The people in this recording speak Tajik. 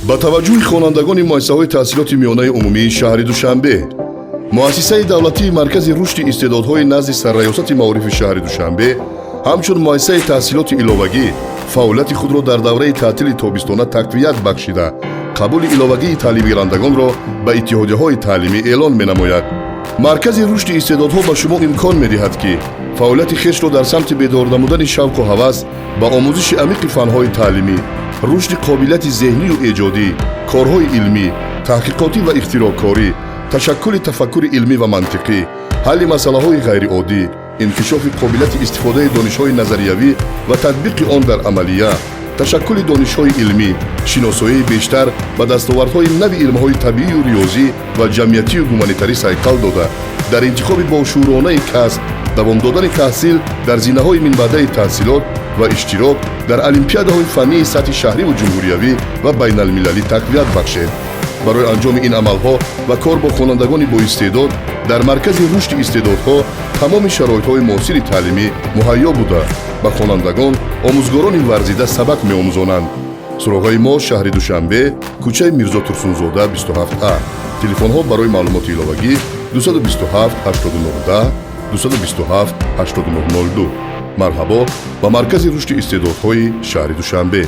Ба таваҷҷӯҳи хонандагони муассисаҳои таҳсилоти миёнаи умумии шаҳри Душанбе: Муассисаи давлатии Маркази рушди истеъдодҳои назди Сарраёсати маорифи шаҳри Душанбе ҳамчун муассисаи таҳсилоти иловагӣ фаъолияти худро дар давраи таътили тобистона тақвият бахшида, қабули иловагии таълимгирандагонро ба иттиҳодияҳои таълимӣ эълон менамояд. Маркази рушди истеъдодҳо ба шумо имкон медиҳад, ки фаъолияти хешро дар самти бедор намудани шавқу ҳавас ба омӯзиши амиқи фанҳои таълимӣ, рушди қобилияти зеҳнию эҷодӣ, корҳои илмӣ, таҳқиқотӣ ва ихтироъкорӣ, ташаккули тафаккури илмӣ ва мантиқӣ, ҳалли масъалаҳои ғайриоддӣ, инкишофи қобилияти истифодаи донишҳои назариявӣ ва татбиқи он дар амалия, ташаккули донишҳои илмӣ, шиносоии бештар ба дастовардҳои нави илмҳои табиию риёзӣ ва ҷамъиятию гуманитарӣ сайқал дода, дар интихоби бошууронаи касб, давом додани таҳсил дар зинаҳои минбаъдаи таҳсилот ва иштирок дар олимпиадаҳои фаннии сатҳи шаҳриву ҷумҳуриявӣ ва байналмилалӣ тақвият бахшед. Барои анҷоми ин амалҳо ва кор бо хонандагони боистеъдод дар Маркази рушди истеъдодҳо тамоми шароитҳои муосири таълимӣ муҳайё буда, ба хонандагон омӯзгорони варзида сабақ меомӯзонанд. Суроғаи мо: шаҳри Душанбе, кӯчаи Мирзо Турсунзода, 27А. Телефонҳо барои маълумоти иловагӣ: 227 89 10, 227 89 02. Марҳабо ба Маркази рушди истеъдодҳои шаҳри Душанбе!